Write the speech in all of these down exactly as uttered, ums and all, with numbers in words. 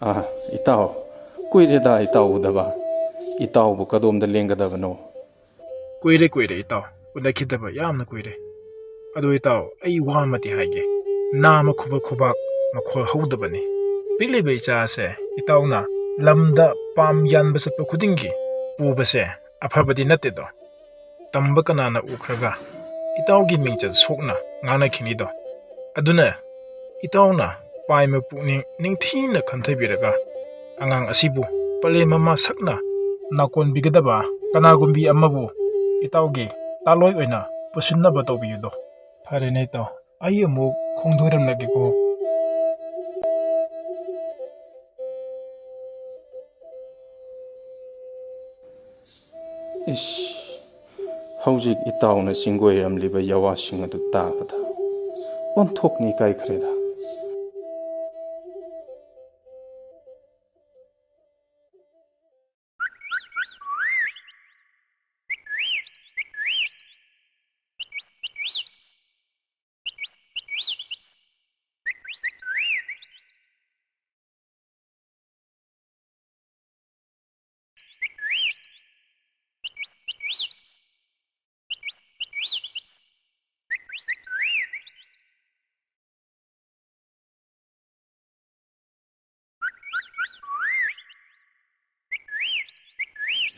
ꯑꯥ, ꯏꯇꯥꯎ, ꯀꯨꯏꯔꯦꯗ ꯏꯇꯥꯎ ꯎꯗꯕ꯫ ꯏꯇꯥꯎꯕꯨ ꯀꯗꯣꯝꯗ ꯂꯦꯡꯒꯗꯕꯅꯣ? ꯀꯨꯏꯔꯦ, ꯀꯨꯏꯔꯦ ꯏꯇꯥꯎ, ꯎꯅꯈꯤꯗꯕ ꯌꯥꯝꯅ ꯀꯨꯏꯔꯦ꯫ ꯑꯗꯨ ꯏꯇꯥꯎ, ꯑꯩ ꯋꯥ ꯑꯃꯗꯤ ꯍꯥꯏꯒꯦ꯫ ꯅꯥꯃ ꯈꯨꯕꯥꯛ ꯈꯨꯕꯥꯛ ꯃꯈꯣꯜ ꯍꯧꯗꯕꯅꯤ꯫ ꯄꯤꯛꯂꯤꯕ ꯏꯆꯥꯁꯦ ꯏꯇꯥꯎꯅ ꯂꯝꯗ ꯄꯥꯝ ꯌꯥꯟꯕ ꯆꯠꯄ ꯈꯨꯗꯤꯡꯒꯤ ꯄꯨꯕꯁꯦ ꯑꯐꯕꯗꯤ ꯅꯠꯇꯦꯗꯣ꯫ ꯇꯝꯕ ꯀꯅꯥꯅ ꯎꯈ꯭ꯔꯒ ꯏꯇꯥꯎꯒꯤ ꯃꯤꯡꯆꯠ ꯁꯣꯛꯅ ꯉꯥꯡꯅꯈꯤꯅꯤꯗꯣ? ꯑꯗꯨꯅ ꯏꯇꯥꯎꯅ ꯄꯥꯏꯃ ꯄꯨꯛꯅꯤꯡ ꯅꯤꯡꯊꯤꯅ ꯈꯟꯊꯕꯤꯔꯒ ꯑꯉꯥꯡ ꯑꯁꯤꯕꯨ ꯄꯂꯦꯝ ꯃꯃꯥ ꯁꯛꯅ ꯅꯥꯀꯣꯟꯕꯤꯒꯗꯕ ꯀꯅꯥꯒꯨꯝꯕꯤ ꯑꯃꯕꯨ ꯏꯇꯥꯎꯒꯤ ꯇꯥꯂꯣꯏ ꯑꯣꯏꯅ ꯄꯨꯁꯤꯟꯅꯕ ꯇꯧꯕꯤꯌꯨꯗꯣ꯫ ꯐꯔꯦꯅꯦ ꯏꯇꯥꯎ, ꯑꯩ ꯑꯃꯨꯛ ꯈꯣꯡꯗꯣꯏꯔꯝꯂꯒꯦꯀꯣ꯫ ꯏꯁ, ꯍꯧꯖꯤꯛ ꯏꯇꯥꯎꯅ ꯆꯤꯡꯒꯣꯏꯔꯝꯂꯤꯕ ꯌꯥꯋꯥꯁꯤꯡ ꯑꯗꯨ ꯇꯥꯕꯗ ꯑꯣꯟꯊꯣꯛꯅ ꯏꯀꯥꯏꯈ꯭ꯔꯦꯗ꯫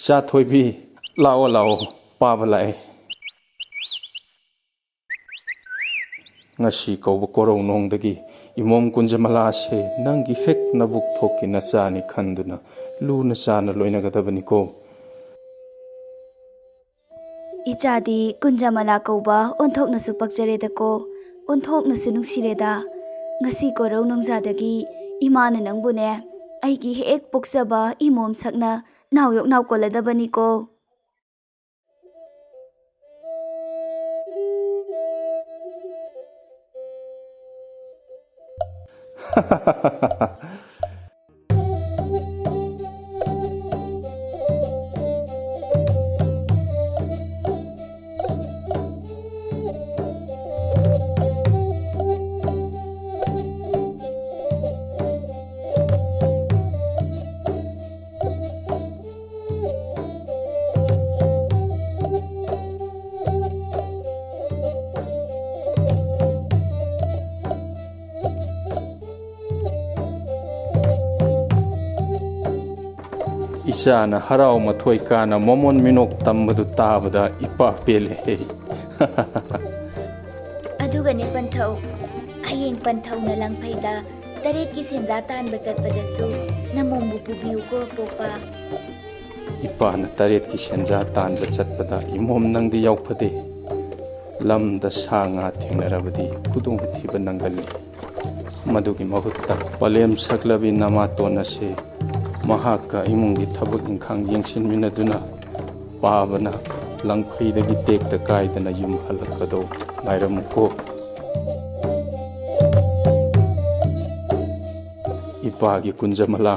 ꯏꯆꯥ ꯊꯣꯏꯕꯤ, ꯂꯥꯛꯑꯣ, ꯂꯥꯛꯑꯣ, ꯄꯥꯕ ꯂꯥꯛꯑꯦ꯫ ꯉꯁꯤ ꯀꯧꯕ ꯀꯣꯔꯧꯅꯣꯡꯗꯒꯤ ꯏꯃꯣꯝ ꯀꯨꯟꯖꯃꯂꯥꯁꯦ ꯅꯪꯒꯤ ꯍꯦꯛ ꯅꯕꯨꯛ ꯊꯣꯛꯀꯤ ꯅꯆꯥꯅꯤ ꯈꯟꯗꯨꯅ ꯂꯨꯅ ꯆꯥꯅ ꯂꯣꯏꯅꯒꯗꯕꯅꯤꯀꯣ꯫ ꯏꯆꯥꯗꯤ ꯀꯨꯟꯖꯃꯂꯥ ꯀꯧꯕ ꯑꯣꯟꯊꯣꯛꯅꯁꯨ ꯄꯛꯆꯔꯦꯗꯀꯣ, ꯑꯣꯟꯊꯣꯛꯅꯁꯨ ꯅꯨꯡꯁꯤꯔꯦꯗ꯫ ꯉꯁꯤ ꯀꯣꯔꯧ ꯅꯣꯡꯖꯥꯗꯒꯤ ꯏꯃꯥꯅ ꯅꯪꯕꯨꯅꯦ ꯑꯩꯒꯤ ꯍꯦꯛ ꯄꯣꯛꯆꯕ ꯏꯃꯣꯝ ꯁꯛꯅ ꯅꯥꯎꯌꯣꯛ ꯅꯥꯎꯀꯣꯜꯂꯗꯕꯅꯤꯀꯣ꯫ ꯏꯆꯥꯅ ꯍꯔꯥꯎ ꯃꯊꯣꯏ ꯀꯥꯅ ꯃꯃꯣꯟ ꯃꯤꯅꯣꯛ ꯇꯝꯕꯗꯨ ꯇꯥꯕꯗ ꯏꯄꯥ ꯄꯦꯜꯂꯦꯍꯦ꯫ ꯑꯗꯨꯒꯅꯦ ꯄꯟꯊꯧ, ꯍꯌꯦꯡ ꯄꯟꯊꯧꯅ ꯂꯪꯐꯩꯗ ꯇꯔꯦꯠꯀꯤ ꯁꯦꯟꯖꯥ ꯇꯥꯟꯕ ꯆꯠꯄꯗꯁꯨ ꯅꯃꯣꯝꯕꯨ ꯄꯨꯕꯤꯌꯨꯀꯣ ꯄꯣꯛꯄ꯫ ꯏꯄꯥꯅ ꯇꯔꯦꯠꯀꯤ ꯁꯦꯟꯖꯥ ꯇꯥꯟꯕ ꯆꯠꯄꯗ ꯏꯃꯣꯝ ꯅꯪꯗꯤ ꯌꯥꯎꯐꯗꯦ꯫ ꯂꯝꯗ ꯁꯥ ꯉꯥ ꯊꯦꯡꯅꯔꯕꯗꯤ ꯈꯨꯗꯣꯡꯊꯤꯕ ꯅꯪꯒꯜꯂꯤ꯫ ꯃꯗꯨꯒꯤ ꯃꯍꯨꯠꯇ ꯄꯂꯦꯝ ꯁꯛꯂꯕꯤ ꯅꯃꯥꯇꯣꯟ ꯑꯁꯤ ꯃꯍꯥꯛꯀ ꯏꯃꯨꯡꯒꯤ ꯊꯕꯛ ꯏꯪꯈꯥꯡ ꯌꯦꯡꯁꯤꯟꯃꯤꯟꯅꯗꯨꯅ ꯄꯥꯕꯅ ꯂꯪꯐꯩꯗꯒꯤ ꯇꯦꯛꯇ ꯀꯥꯏꯗꯅ ꯌꯨꯝ ꯍꯜꯂꯛꯄꯗꯣ ꯉꯥꯏꯔꯝꯃꯨꯀꯣ꯫ ꯏꯄꯥꯒꯤ ꯀꯨꯟꯖꯃꯂꯥ,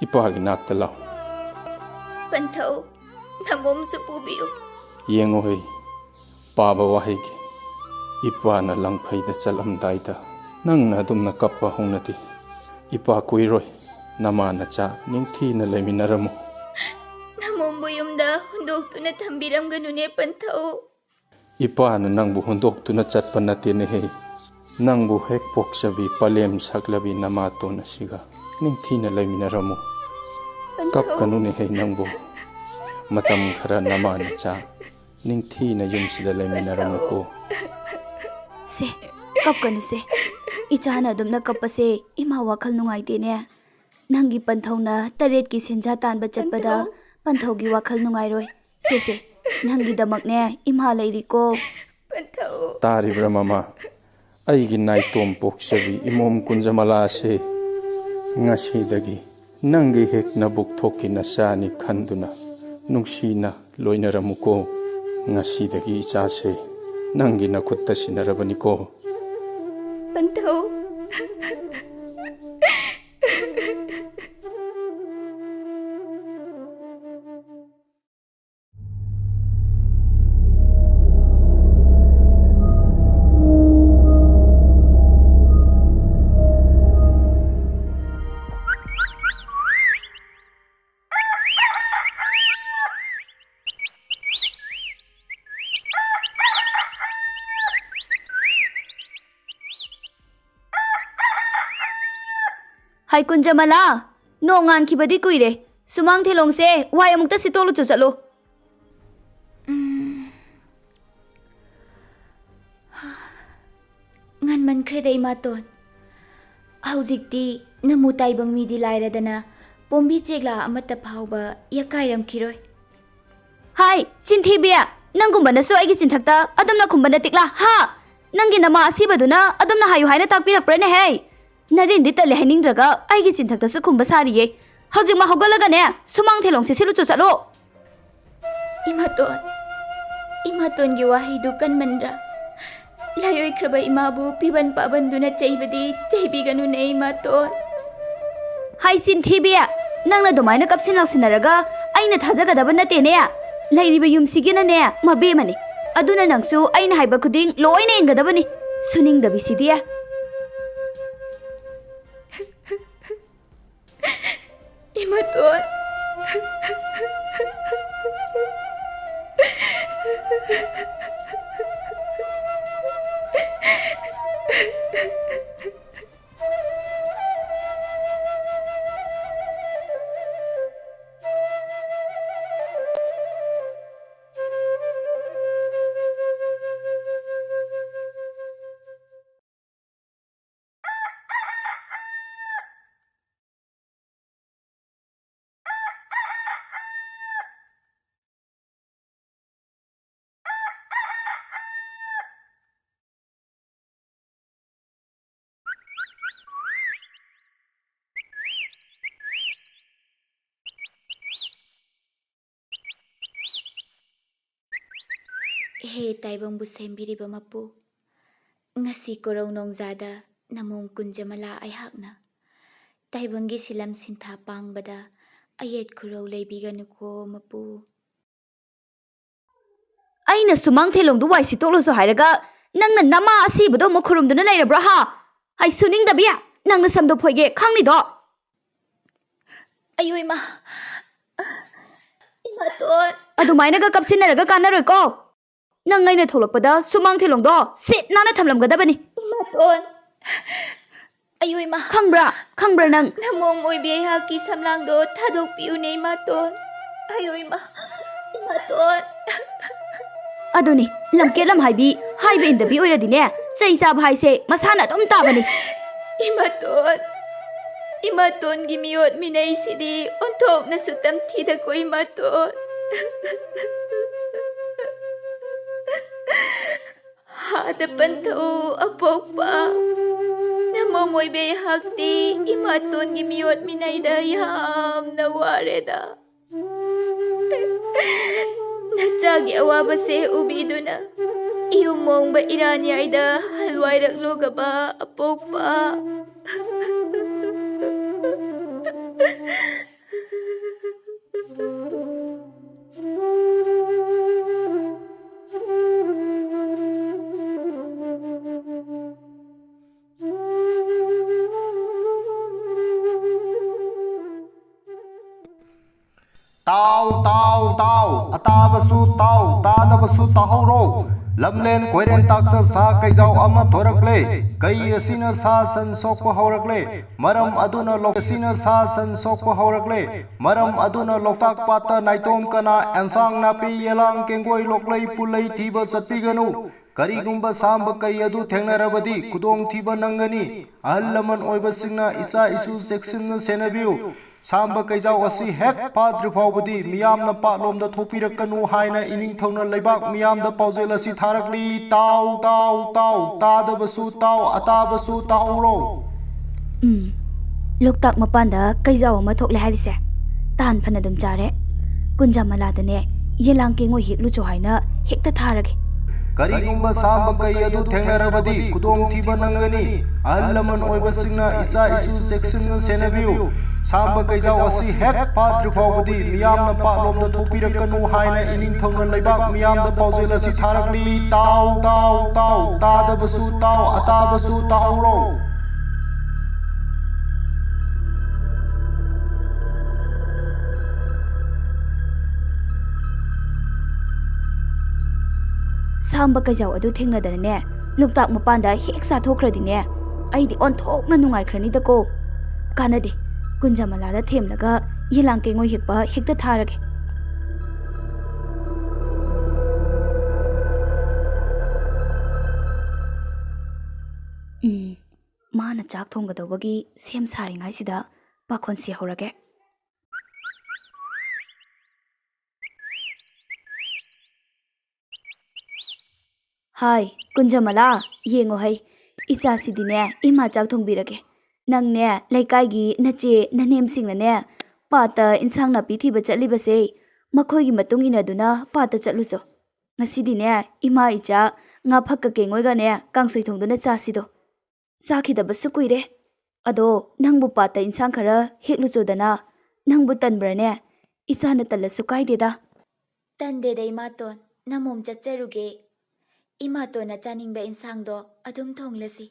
ꯏꯄꯥꯒꯤ ꯅꯥꯛꯇ ꯂꯥꯎ꯫ ꯄꯟꯊꯧ, ꯅꯃꯣꯝꯁꯨ ꯄꯨꯕꯤꯌꯨ꯫ ꯌꯦꯡꯉꯨ ꯍꯩ, ꯄꯥꯕ ꯋꯥꯍꯩꯒꯤ ꯏꯄꯥꯅ ꯂꯪꯐꯩꯗ ꯆꯠꯂꯝꯗꯥꯏꯗ ꯅꯪꯅ ꯑꯗꯨꯝꯅ ꯀꯞꯄ ꯍꯧꯅꯗꯦ꯫ ꯏꯄꯥ ꯀꯨꯏꯔꯣꯏ, ꯅꯃꯥ ꯅꯆꯥ ꯅꯤꯡꯊꯤꯅ ꯂꯩꯃꯤꯟꯅꯔꯝꯃꯨ꯫ ꯅꯃꯣꯝꯕꯨ ꯌꯨꯝꯗ ꯍꯨꯟꯗꯣꯛꯇꯨꯅ ꯊꯝꯕꯤꯔꯝꯒꯅꯨꯅꯦ ꯄꯟꯊꯧ꯫ ꯏꯄꯥꯅ ꯅꯪꯕꯨ ꯍꯨꯟꯗꯣꯛꯇꯨꯅ ꯆꯠꯄ ꯅꯠꯇꯦꯅꯦꯍꯦ꯫ ꯅꯪꯕꯨ ꯍꯦꯛ ꯄꯣꯛꯆꯕꯤ ꯄꯂꯦꯝ ꯁꯛꯂꯕꯤ ꯅꯃꯥꯇꯣꯟ ꯑꯁꯤꯒ ꯅꯤꯡꯊꯤꯅ ꯂꯩꯃꯤꯟꯅꯔꯝꯃꯨ꯫ ꯄꯟꯊꯧ꯫ ꯀꯞꯀꯅꯨꯅꯦꯍꯦ ꯅꯪꯕꯨ꯫ ꯃꯇꯝ ꯈꯔ ꯅꯃꯥ ꯅꯆꯥ ꯅꯤꯡꯊꯤꯅ ꯌꯨꯝꯁꯤꯗ ꯂꯩꯃꯤꯟꯅꯔꯝꯃꯨꯀꯣ꯫ ꯁꯦ, ꯀꯞꯀꯅꯨꯁꯦ꯫ ꯏꯆꯥꯅ ꯑꯗꯨꯝꯅ ꯀꯞꯄꯁꯦ ꯏꯃꯥ ꯋꯥꯈꯜ ꯅꯨꯡꯉꯥꯏꯇꯦꯅꯦ꯫ ꯅꯪꯒꯤ ꯄꯟꯊꯧꯅ ꯇꯔꯦꯠꯀꯤ ꯁꯦꯟꯖꯥ ꯇꯥꯟꯕ ꯆꯠꯄꯗ ꯄꯟꯊꯧ꯫ ꯄꯟꯊꯧꯒꯤ ꯋꯥꯈꯜ ꯅꯨꯡꯉꯥꯏꯔꯣꯏ꯫ ꯁꯦ, ꯁꯦ, ꯅꯪꯒꯤꯗꯃꯛꯅꯦ ꯏꯃꯥ ꯂꯩꯔꯤꯀꯣ꯫ ꯄꯟꯊꯧ꯫ ꯇꯥꯔꯤꯕ꯭ꯔꯥ ꯃꯃꯥ? ꯑꯩꯒꯤ ꯅꯥꯏꯇꯣꯝ ꯄꯣꯛꯆꯕꯤ ꯏꯃꯣꯝ ꯀꯨꯟꯖꯃꯂꯥꯁꯦ ꯉꯁꯤꯗꯒꯤ ꯅꯪꯒꯤ ꯍꯦꯛ ꯅꯕꯨꯛ ꯊꯣꯛꯀꯤ ꯅꯆꯥꯅꯤ ꯈꯟꯗꯨꯅ ꯅꯨꯡꯁꯤꯅ ꯂꯣꯏꯅꯔꯝꯃꯨꯀꯣ꯫ ꯉꯁꯤꯗꯒꯤ ꯏꯆꯥꯁꯦ ꯅꯪꯒꯤ ꯅꯈꯨꯠꯇ ꯁꯤꯟꯅꯔꯕꯅꯤꯀꯣ꯫ ꯄꯟꯊꯧ꯫ ꯍꯥꯏ ꯀꯨꯟꯖꯃꯂꯥ, ꯅꯣꯡ ꯉꯥꯟꯈꯤꯕꯗꯤ ꯀꯨꯏꯔꯦ꯫ ꯁꯨꯃꯥꯡ ꯊꯦꯂꯣꯡꯁꯦ ꯋꯥꯏ ꯑꯃꯨꯛꯇ ꯁꯤꯠꯇꯣꯛꯂꯨꯆꯣ ꯆꯠꯂꯣ꯫ ꯎꯝ꯫ ꯉꯟꯃꯟꯈ꯭ꯔꯦꯗ ꯏꯃꯥꯇꯣꯟ꯫ ꯍꯧꯖꯤꯛꯇꯤ ꯅꯃꯨ ꯇꯥꯏꯕꯪ ꯃꯤꯗꯤ ꯂꯥꯏꯔꯗꯅ ꯄꯣꯝꯕꯤ ꯆꯦꯛꯂꯥ ꯑꯃꯠꯇ ꯐꯥꯎꯕ ꯌꯥꯀꯥꯏꯔꯝꯈꯤꯔꯣꯏ꯫ ꯍꯥꯏ, ꯆꯤꯟꯊꯤꯕꯤ! ꯅꯪꯒꯨꯝꯕꯅꯁꯨ ꯑꯩꯒꯤ ꯆꯤꯟꯊꯛꯇ ꯑꯗꯨꯝꯅ ꯈꯨꯝꯕ ꯅꯇꯤꯛꯂꯥ? ꯍꯥ? ꯅꯪꯒꯤ ꯅꯃꯥ ꯑꯁꯤꯕꯗꯨꯅ ꯑꯗꯨꯝꯅ ꯍꯥꯏꯌꯨ ꯍꯥꯏꯅ ꯇꯥꯛꯄꯤꯔꯛꯄ꯭ꯔꯅꯦ ꯍꯦ? ꯅꯔꯦꯟꯗꯤ ꯇꯜꯂꯦ ꯍꯥꯏꯅꯤꯡꯗ꯭ꯔꯒ ꯑꯩꯒꯤ ꯆꯤꯟꯊꯛꯇꯁꯨ ꯈꯨꯝꯕ ꯁꯥꯔꯤꯌꯦ꯫ ꯍꯧꯖꯤꯛꯃꯛ ꯍꯧꯒꯠꯂꯒꯅꯦ, ꯁꯨꯃꯥꯡ ꯊꯦꯂꯣꯡꯁꯦ ꯁꯤꯠꯂꯨꯆꯣ ꯆꯠꯂꯣ꯫ ꯏꯃꯥꯇꯣꯟ, ꯏꯃꯥꯇꯣꯟꯒꯤ ꯋꯥꯍꯩꯗꯨ ꯀꯟꯃꯟꯗ꯭ꯔꯥ? ꯂꯥꯏꯑꯣꯏꯈ꯭ꯔꯕ ꯏꯃꯥꯕꯨ ꯄꯤꯕꯟ ꯄꯥꯕꯟꯗꯨꯅ ꯆꯩꯕꯗꯤ ꯆꯩꯕꯤꯒꯅꯨꯅꯦ ꯏꯃꯥꯇꯣꯟ꯫ ꯍꯥꯏ ꯆꯤꯟꯊꯤꯕꯤ! ꯅꯪꯅ ꯑꯗꯨꯃꯥꯏꯅ ꯀꯞꯁꯤꯟ ꯂꯥꯎꯁꯤꯟꯅꯔꯒ ꯑꯩꯅ ꯊꯥꯖꯒꯗꯕ ꯅꯠꯇꯦꯅꯦ꯫ ꯂꯩꯔꯤꯕ ꯌꯨꯝꯁꯤꯒꯤꯅꯅꯦ ꯃꯕꯦꯝꯃꯅꯤ꯫ ꯑꯗꯨꯅ ꯅꯪꯁꯨ ꯑꯩꯅ ꯍꯥꯏꯕ ꯈꯨꯗꯤꯡ ꯂꯣꯏꯅ ꯏꯟꯒꯗꯕꯅꯤ꯫ ꯁꯨꯅꯤꯡꯗꯕꯤꯁꯤꯗꯤ꯫ ꯏꯃꯥꯇꯣꯟ꯫ ꯍꯦ ꯇꯥꯏꯕꯪꯕꯨ ꯁꯦꯝꯕꯤꯔꯤꯕ ꯃꯄꯨ, ꯉꯁꯤ ꯀꯣꯔꯧ ꯅꯣꯡꯖꯥꯗ ꯅꯃꯣꯝ ꯀꯨꯟꯖꯃꯂꯥ ꯑꯩꯍꯥꯛꯅ ꯇꯥꯏꯕꯪꯒꯤ ꯁꯤꯂꯝ ꯁꯤꯟꯊꯥ ꯄꯥꯡꯕꯗ ꯑꯌꯦꯠ ꯈꯨꯔꯧ ꯂꯩꯕꯤꯒꯅꯨꯀꯣ ꯃꯄꯨ꯫ ꯑꯩꯅ ꯁꯨꯃꯥꯡ ꯊꯦꯂꯣꯡꯗꯨ ꯋꯥꯏ ꯁꯤꯠꯇꯣꯛꯂꯨꯁꯨ ꯍꯥꯏꯔꯒ ꯅꯪꯅ ꯅꯃꯥ ꯑꯁꯤꯕꯗꯣ ꯑꯃꯨꯛ ꯈꯨꯔꯨꯝꯗꯨꯅ ꯂꯩꯔꯕ꯭ꯔꯥ ꯍꯥ? ꯍꯩ ꯁꯨꯅꯤꯡꯗꯕꯤ, ꯅꯪꯅ ꯁꯝꯗꯣ ꯐꯣꯏꯒꯦ ꯈꯪꯂꯤꯗꯣ? ꯑꯌꯣ ꯏꯃꯥ, ꯏꯃꯥꯇꯣꯟ꯫ ꯑꯗꯨꯃꯥꯏꯅꯒ ꯀꯞꯁꯤꯟꯅꯔꯒ ꯀꯥꯟꯅꯔꯣꯏꯀꯣ꯫ ꯅꯪ ꯑꯩꯅ ꯊꯣꯛꯂꯛꯄꯗ ꯁꯨꯃꯥꯡ ꯊꯦꯂꯣꯡꯗꯣ ꯁꯤꯠ ꯅꯥꯟꯅ ꯊꯝꯂꯝꯒꯗꯕꯅꯤ꯫ ꯏꯃꯥꯇꯣꯟ꯫ ꯑꯌꯣ ꯏꯃꯥ꯫ ꯈꯪꯕ꯭ꯔꯥ? ꯈꯪꯕ꯭ꯔꯥ ꯅꯪ? ꯅꯃꯣꯝ ꯑꯣꯏꯕꯤ ꯑꯩꯍꯥꯛꯀꯤ ꯁꯝꯂꯥꯡꯗꯣ ꯊꯥꯗꯣꯛꯄꯤꯌꯨꯅꯦ ꯏꯃꯥꯇꯣꯟ꯫ ꯑꯌꯣ ꯏꯃꯥ꯫ ꯏꯃꯥꯇꯣꯟ꯫ ꯑꯗꯨꯅꯤ, ꯂꯝꯀꯦꯠ ꯂꯝꯍꯥꯏꯕꯤ, ꯍꯥꯏꯕ ꯏꯟꯗꯕꯤ ꯑꯣꯏꯔꯗꯤꯅꯦ, ꯆꯩ ꯆꯥꯕ ꯍꯥꯏꯁꯦ ꯃꯁꯥꯅ ꯑꯗꯨꯝ ꯇꯥꯕꯅꯤ꯫ ꯏꯃꯥꯇꯣꯟ꯫ ꯏꯃꯥꯇꯣꯟꯒꯤ ꯃꯤꯑꯣꯠ ꯃꯤꯅꯩꯁꯤꯗꯤ ꯑꯣꯟꯊꯣꯛꯅꯁꯨ ꯇꯝꯊꯤꯗꯀꯣ ꯏꯃꯥꯇꯣꯟ꯫ ꯍꯥꯗ ꯄꯟꯊꯧ ꯑꯄꯣꯛꯄ꯫ ꯅꯃꯣꯝ ꯑꯣꯏꯕꯤ ꯑꯩꯍꯥꯛꯇꯤ ꯏꯃꯥꯇꯣꯟꯒꯤ ꯃꯤꯑꯣꯠ ꯃꯤꯅꯩꯗ ꯌꯥꯝꯅ ꯋꯥꯔꯦꯗ꯫ ꯅꯆꯥꯒꯤ ꯑꯋꯥꯕꯁꯦ ꯎꯕꯤꯗꯨꯅ ꯏꯌꯨꯝ ꯃꯣꯡꯕ ꯏꯔꯥꯟꯌꯥꯏꯗ ꯍꯜꯋꯥꯏꯔꯛꯂꯨꯒꯕ ꯑꯄꯣꯛꯄ꯫ ꯇꯥꯎ, ꯇꯥꯎ, ꯇꯥꯎ, ꯑꯇꯥꯕꯁꯨ ꯇꯥꯎ, ꯇꯥꯗꯕꯁꯨ ꯇꯥꯍꯧꯔꯣ꯫ ꯂꯝꯂꯦꯟ ꯀꯣꯏꯔꯦꯟ ꯇꯥꯛꯇ ꯁꯥ ꯀꯩꯖꯥꯎ ꯑꯃ ꯊꯣꯔꯛꯂꯦ꯫ ꯀꯩ ꯑꯁꯤꯅ ꯁꯥ ꯁꯟ ꯁꯣꯛꯄ ꯍꯧꯔꯛꯂꯦ꯫ ꯃꯔꯝ ꯑꯗꯨꯅ ꯂꯣꯛ ꯑꯁꯤꯅ ꯁꯥ ꯁꯟ ꯁꯣꯛꯄ ꯍꯧꯔꯛꯂꯦ꯫ ꯃꯔꯝ ꯑꯗꯨꯅ ꯂꯣꯛꯇꯥꯛ ꯄꯥꯠꯇ ꯅꯥꯏꯇꯣꯝ ꯀꯅꯥ, ꯑꯦꯟꯁꯥꯡ ꯅꯥꯄꯤ, ꯌꯦꯂꯥꯡ ꯀꯦꯡꯒꯣꯏ, ꯂꯣꯛꯂꯩ ꯄꯨꯜꯂꯩ ꯊꯤꯕ ꯆꯠꯄꯤꯒꯅꯨ꯫ ꯀꯔꯤꯒꯨꯝꯕ ꯁꯥꯝꯕ ꯀꯩ ꯑꯗꯨ ꯊꯦꯡꯅꯔꯕꯗꯤ ꯈꯨꯗꯣꯡꯊꯤꯕ ꯅꯪꯒꯅꯤ꯫ ꯑꯍꯜ ꯂꯃꯟ ꯑꯣꯏꯕꯁꯤꯡꯅ ꯏꯆꯥ ꯏꯁꯨ ꯆꯦꯛꯁꯤꯟꯅ ꯁꯦꯟꯅꯕꯤꯌꯨ꯫ ꯁꯥꯝꯕ ꯀꯩꯖꯥꯎ ꯑꯁꯤ ꯍꯦꯛ ꯐꯥꯗ꯭ꯔꯤ ꯐꯥꯎꯕꯗꯤ ꯃꯤꯌꯥꯝꯅ ꯄꯥꯠꯂꯣꯝꯗ ꯊꯣꯛꯄꯤꯔꯛꯀꯅꯨ ꯍꯥꯏꯅ ꯏꯅꯤꯡꯊꯧꯅ ꯂꯩꯕꯥꯛ ꯃꯤꯌꯥꯝꯗ ꯄꯥꯎꯖꯦꯜ ꯑꯁꯤ ꯊꯥꯔꯛꯂꯤ꯫ ꯇꯥꯎ, ꯇꯥꯎ, ꯇꯥꯎ, ꯇꯥꯗꯕꯁꯨ ꯇꯥꯎ, ꯑꯇꯥꯕꯁꯨ ꯇꯥꯎꯔꯣ꯫ ꯎꯝ, ꯂꯣꯛꯇꯥꯛ ꯃꯄꯥꯟꯗ ꯀꯩꯖꯥꯎ ꯑꯃ ꯊꯣꯛꯂꯦ ꯍꯥꯏꯔꯤꯁꯦ꯫ ꯇꯥꯟ ꯐꯅ ꯑꯗꯨꯝ ꯆꯥꯔꯦ꯫ ꯀꯨꯟꯖꯥꯃꯂꯥꯗꯅꯦ ꯌꯦꯂꯥꯡ ꯀꯦꯡꯉꯣꯏ ꯍꯦꯛꯂꯨꯆꯣ ꯍꯥꯏꯅ ꯍꯦꯛꯇ ꯊꯥꯔꯒꯦ꯫ ꯀꯔꯤꯒꯨꯝꯕ ꯁꯥꯝꯕ ꯀꯩ ꯑꯗꯨ ꯊꯦꯡꯅꯔꯕꯗꯤ ꯈꯨꯗꯣꯡꯊꯤꯕ ꯅꯪꯒꯅꯤ꯫ ꯑꯍꯜ ꯂꯃꯟ ꯑꯣꯏꯕꯁꯤꯡꯅ ꯏꯆꯥ ꯏꯁꯨ ꯆꯦꯛꯁꯤꯟꯅ ꯁꯦꯟꯅꯕꯤꯌꯨ꯫ ꯁꯥꯝꯕ ꯀꯩꯖꯥꯎ ꯑꯁꯤ ꯍꯦꯛ ꯐꯥꯗ꯭ꯔꯤ ꯐꯥꯎꯕꯗꯤ ꯃꯤꯌꯥꯝꯅ ꯄꯥꯠꯂꯣꯝꯗ ꯊꯣꯛꯄꯤꯔꯛꯀꯅꯨ ꯍꯥꯏꯅ ꯏꯅꯤꯡꯊꯧꯅ ꯂꯩꯕꯥꯛ ꯃꯤꯌꯥꯝꯗ ꯄꯥꯎꯖꯦꯜ ꯑꯁꯤ ꯊꯥꯔꯛꯂꯤ꯫ ꯇꯥꯎ, ꯇꯥꯎ, ꯇꯥꯎ, ꯇꯥꯗꯕꯁꯨ ꯇꯥꯎ, ꯑꯇꯥꯕꯁꯨ ꯇꯥꯍꯧꯔꯣ꯫ ꯁꯥꯝꯕ ꯀꯩꯖꯥꯎ ꯑꯗꯨ ꯊꯦꯡꯅꯗꯅꯅꯦ, ꯂꯣꯛꯇꯥꯛ ꯃꯄꯥꯟꯗ ꯍꯦꯛ ꯆꯥꯊꯣꯛꯈ꯭ꯔꯗꯤꯅꯦ, ꯑꯩꯗꯤ ꯑꯣꯟꯊꯣꯛꯅ ꯅꯨꯡꯉꯥꯏꯈ꯭ꯔꯅꯤꯗꯀꯣ꯫ ꯀꯥꯟꯅꯗꯦ, ꯀꯨꯟꯖꯃꯂꯥꯗ ꯊꯦꯝꯂꯒ ꯌꯦꯂꯥꯡ ꯀꯦꯡꯉꯣꯏ ꯍꯦꯛꯄ ꯍꯦꯛꯇ ꯊꯥꯔꯒꯦ꯫ ꯎꯝ, ꯃꯥꯅ ꯆꯥꯛ ꯊꯣꯡꯒꯗꯧꯕꯒꯤ ꯁꯦꯝ ꯁꯥꯔꯤꯉꯩꯁꯤꯗ ꯄꯥꯈꯣꯟ ꯁꯤꯍꯧꯔꯒꯦ꯫ ꯍꯥꯏ, ꯀꯨꯟꯖꯃꯂꯥ, ꯌꯦꯡꯉꯣ ꯍꯩ, ꯏꯆꯥꯁꯤꯗꯤꯅꯦ, ꯏꯃꯥ ꯆꯥꯛ ꯊꯣꯡꯕꯤꯔꯒꯦ꯫ ꯅꯪꯅꯦ, ꯂꯩꯀꯥꯏꯒꯤ ꯅꯆꯦ ꯅꯅꯦꯝꯁꯤꯡꯅꯅꯦ, ꯄꯥꯠꯇ ꯏꯟꯁꯥꯡ ꯅꯥꯄꯤ ꯊꯤꯕ ꯆꯠꯂꯤꯕꯁꯦ, ꯃꯈꯣꯏꯒꯤ ꯃꯇꯨꯡ ꯏꯟꯅꯗꯨꯅ ꯄꯥꯠꯇ ꯆꯠꯂꯨꯆꯣ꯫ ꯉꯁꯤꯗꯤꯅꯦ, ꯏꯃꯥ ꯏꯆꯥ ꯉꯥ ꯐꯛꯀ ꯀꯦꯡꯉꯣꯏꯒꯅꯦ, ꯀꯥꯡꯁꯣꯏ ꯊꯣꯡꯗꯨꯅ ꯆꯥꯁꯤꯗꯣ꯫ ꯆꯥꯈꯤꯗꯕꯁꯨ ꯀꯨꯏꯔꯦ꯫ ꯑꯗꯣ ꯅꯪꯕꯨ ꯄꯥꯠꯇ ꯏꯟꯁꯥꯡ ꯈꯔ ꯍꯦꯛꯂꯨꯆꯣꯗꯅ꯫ ꯅꯪꯕꯨ ꯇꯟꯕ꯭ꯔꯅꯦ? ꯏꯆꯥꯅ ꯇꯜꯂꯁꯨ ꯀꯥꯏꯗꯦꯗ꯫ ꯇꯟꯗꯦꯗ ꯏꯃꯥꯇꯣꯟ, ꯅꯃꯣꯝ ꯆꯠꯆꯔꯨꯒꯦ꯫ ꯏꯃꯥꯇꯣꯟꯅ ꯆꯥꯅꯤꯡꯕ ꯏꯟꯁꯥꯡꯗꯣ ꯑꯗꯨꯝ ꯊꯣꯡꯂꯁꯤ꯫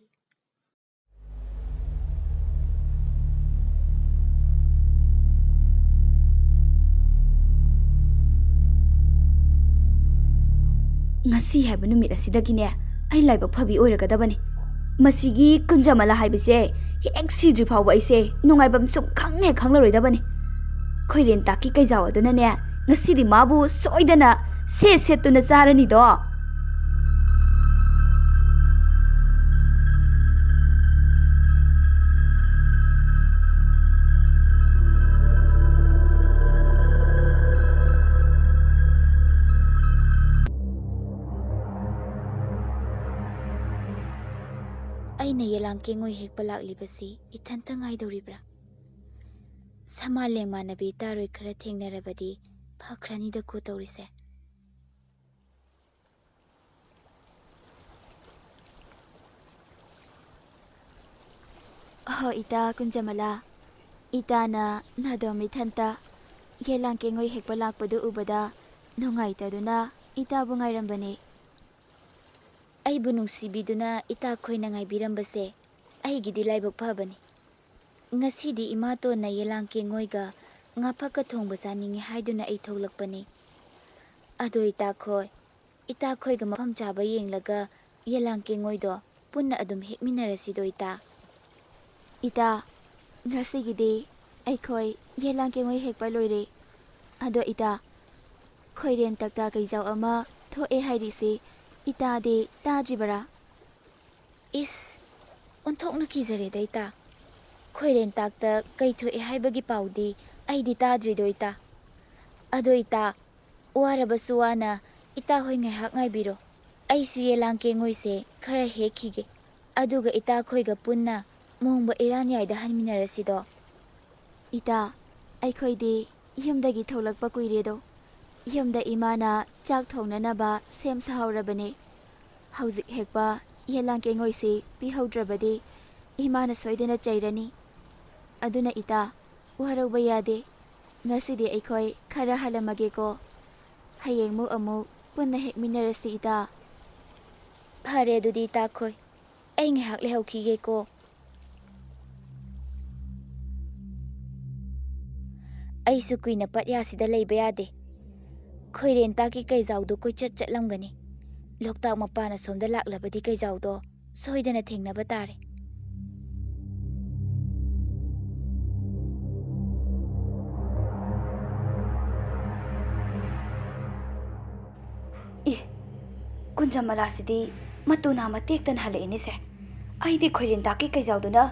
ꯉꯁꯤ ꯍꯥꯏꯕ ꯅꯨꯃꯤꯠ ꯑꯁꯤꯗꯒꯤꯅꯦ, ꯑꯩ ꯂꯥꯏꯕꯛ ꯐꯕꯤ ꯑꯣꯏꯔꯒꯗꯕꯅꯤ꯫ ꯃꯁꯤꯒꯤ ꯀꯨꯟꯖꯃꯂꯥ ꯍꯥꯏꯕꯁꯦ ꯍꯦꯛ ꯁꯤꯗ꯭ꯔꯤ ꯐꯥꯎꯕ ꯑꯩꯁꯦ ꯅꯨꯡꯉꯥꯏꯐꯝ ꯁꯨꯡꯈꯪ ꯍꯦꯛ ꯈꯪꯂꯔꯣꯏꯗꯕꯅꯤ꯫ ꯈꯣꯏꯔꯦꯟ ꯇꯥꯛꯀꯤ ꯀꯩꯖꯥꯎ ꯑꯗꯨꯅꯅꯦ, ꯉꯁꯤꯗꯤ ꯃꯥꯕꯨ ꯁꯣꯏꯗꯅ ꯁꯦꯠ ꯁꯦꯠꯇꯨꯅ ꯆꯥꯔꯅꯤꯗꯣ꯫ ꯑꯩꯅ ꯌꯦꯂꯥꯡ ꯀꯦꯡꯉꯣꯏ ꯍꯦꯛꯄ ꯂꯥꯛꯂꯤꯕꯁꯤ ꯏꯊꯟꯇ ꯉꯥꯏꯗꯧꯔꯤꯕ꯭ꯔꯥ? ꯁꯃꯥ ꯂꯦꯡꯃꯥꯟꯅꯕꯤ ꯇꯥꯔꯣꯏ ꯈꯔ ꯊꯦꯡꯅꯔꯕꯗꯤ ꯐꯈ꯭ꯔꯅꯤꯗꯀꯣ ꯇꯧꯔꯤꯁꯦ꯫ ꯑꯍꯣ, ꯏꯇꯥ ꯀꯨꯟꯖꯃꯂꯥ, ꯏꯇꯥꯅ ꯅꯥꯗꯣꯝ ꯏꯊꯟꯇ ꯌꯦꯂꯥꯡ ꯀꯦꯡꯉꯣꯏ ꯍꯦꯛꯄ ꯂꯥꯛꯄꯗꯨ ꯎꯕꯗ ꯅꯨꯡꯉꯥꯏꯇꯗꯨꯅ ꯏꯇꯥꯕꯨ ꯉꯥꯏꯔꯝꯕꯅꯤ꯫ ꯑꯩꯕꯨ ꯅꯨꯡꯁꯤꯕꯤꯗꯨꯅ ꯏꯇꯥꯈꯣꯏꯅ ꯉꯥꯏꯕꯤꯔꯝꯕꯁꯦ ꯑꯩꯒꯤꯗꯤ ꯂꯥꯏꯕꯛ ꯐꯕꯅꯤ꯫ ꯉꯁꯤꯗꯤ ꯏꯃꯥꯇꯣꯟꯅ ꯌꯦꯂꯥꯡ ꯀꯦꯡꯉꯣꯏꯒ ꯉꯥꯐꯛꯀ ꯊꯣꯡꯕ ꯆꯥꯅꯤꯡꯉꯤ ꯍꯥꯏꯗꯨꯅ ꯑꯩ ꯊꯣꯛꯂꯛꯄꯅꯤ꯫ ꯑꯗꯣ ꯏꯇꯥꯈꯣꯏ, ꯏꯇꯥꯈꯣꯏꯒ ꯃꯐꯝ ꯆꯥꯕ ꯌꯦꯡꯂꯒ ꯌꯦꯂꯥꯡ ꯀꯦꯡꯉꯣꯏꯗꯣ ꯄꯨꯟꯅ ꯑꯗꯨꯝ ꯍꯦꯛꯃꯤꯟꯅꯔꯁꯤꯗꯣ ꯏꯇꯥ꯫ ꯏꯇꯥ, ꯉꯁꯤꯒꯤꯗꯤ ꯑꯩꯈꯣꯏ ꯌꯦꯂꯥꯡ ꯀꯦꯡꯉꯣꯏ ꯍꯦꯛꯄ ꯂꯣꯏꯔꯦ꯫ ꯑꯗꯣ ꯏꯇꯥ, ꯈꯣꯏꯔꯦꯟ ꯇꯛꯇ ꯀꯩꯖꯥꯎ ꯑꯃ ꯊꯣꯛꯑꯦ ꯍꯥꯏꯔꯤꯁꯤ ꯏꯇꯥꯗꯤ ꯇꯥꯗ꯭ꯔꯤꯕꯔꯥ? ꯏꯁ, ꯑꯣꯟꯊꯣꯛꯅ ꯀꯤꯖꯔꯦꯗ ꯏꯇꯥ꯫ ꯈꯣꯏꯔꯦꯟ ꯇꯥꯛꯇ ꯀꯩ ꯊꯣꯛꯑꯦ ꯍꯥꯏꯕꯒꯤ ꯄꯥꯎꯗꯤ ꯑꯩꯗꯤ ꯇꯥꯗ꯭ꯔꯤꯗꯣ ꯏꯇꯥ꯫ ꯑꯗꯣ ꯏꯇꯥ, ꯋꯥꯔꯕꯁꯨ ꯋꯥꯅ ꯏꯇꯥ ꯍꯣꯏ ꯉꯥꯏꯍꯥꯛ ꯉꯥꯏꯕꯤꯔꯣ꯫ ꯑꯩꯁꯨ ꯌꯦꯂꯥꯡ ꯀꯦꯡꯉꯣꯏꯁꯦ ꯈꯔ ꯍꯦꯛꯈꯤꯒꯦ꯫ ꯑꯗꯨꯒ ꯏꯇꯥꯈꯣꯏꯒ ꯄꯨꯟꯅ ꯃꯣꯡꯕ ꯏꯔꯥꯟ ꯌꯥꯏꯗ ꯍꯟꯃꯤꯟꯅꯔꯁꯤꯗꯣ꯫ ꯏꯇꯥ, ꯑꯩꯈꯣꯏꯗꯤ ꯌꯨꯝꯗꯒꯤ ꯊꯣꯛꯂꯛꯄ ꯀꯨꯏꯔꯦꯗꯣ꯫ ꯌꯨꯝꯗ ꯏꯃꯥꯅ ꯆꯥꯛ ꯊꯣꯡꯅꯅꯕ ꯁꯦꯝ ꯁꯥꯍꯧꯔꯕꯅꯦ꯫ ꯍꯧꯖꯤꯛ ꯍꯦꯛꯄ ꯌꯦꯂꯥꯡ ꯀꯦꯡꯉꯣꯏꯁꯤ ꯄꯤꯍꯧꯗ꯭ꯔꯕꯗꯤ ꯏꯃꯥꯅ ꯁꯣꯏꯗꯅ ꯆꯩꯔꯅꯤ꯫ ꯑꯗꯨꯅ ꯏꯇꯥ, ꯋꯥꯔꯧꯕ ꯌꯥꯗꯦ꯫ ꯉꯁꯤꯗꯤ ꯑꯩꯈꯣꯏ ꯈꯔ ꯍꯜꯂꯝꯃꯒꯦꯀꯣ꯫ ꯍꯌꯦꯡꯃꯨꯛ ꯑꯃꯨꯛ ꯄꯨꯟꯅ ꯍꯦꯛꯃꯤꯟꯅꯔꯁꯤ ꯏꯇꯥ꯫ ꯐꯔꯦ ꯑꯗꯨꯗꯤ ꯏꯇꯥꯈꯣꯏ꯫ ꯑꯩ ꯉꯥꯏꯍꯥꯛ ꯂꯩꯍꯧꯈꯤꯒꯦꯀꯣ꯫ ꯑꯩꯁꯨ ꯀꯨꯏꯅ ꯄꯠꯌꯥꯁꯤꯗ ꯂꯩꯕ ꯌꯥꯗꯦ꯫ ꯈꯣꯏꯔꯦꯟꯇꯥꯛꯀꯤ ꯀꯩꯖꯥꯎꯗꯣ ꯀꯣꯏꯆꯠ ꯆꯠꯂꯝꯒꯅꯤ꯫ ꯂꯣꯛꯇꯥꯛ ꯃꯄꯥꯟ ꯑꯁꯣꯝꯗ ꯂꯥꯛꯂꯕꯗꯤ ꯀꯩꯖꯥꯎꯗꯣ ꯁꯣꯏꯗꯅ ꯊꯦꯡꯅꯕ ꯇꯥꯔꯦ꯫ ꯑꯦ, ꯀꯨꯟꯖꯃꯂꯥꯁꯤꯗꯤ ꯃꯇꯨ ꯅꯥꯝꯃ ꯇꯦꯛꯇꯅ ꯍꯜꯂꯛꯏꯅꯦꯁꯦ꯫ ꯑꯩꯗꯤ ꯈꯣꯏꯔꯦꯟꯇꯥꯛꯀꯤ ꯀꯩꯖꯥꯎꯗꯨꯅ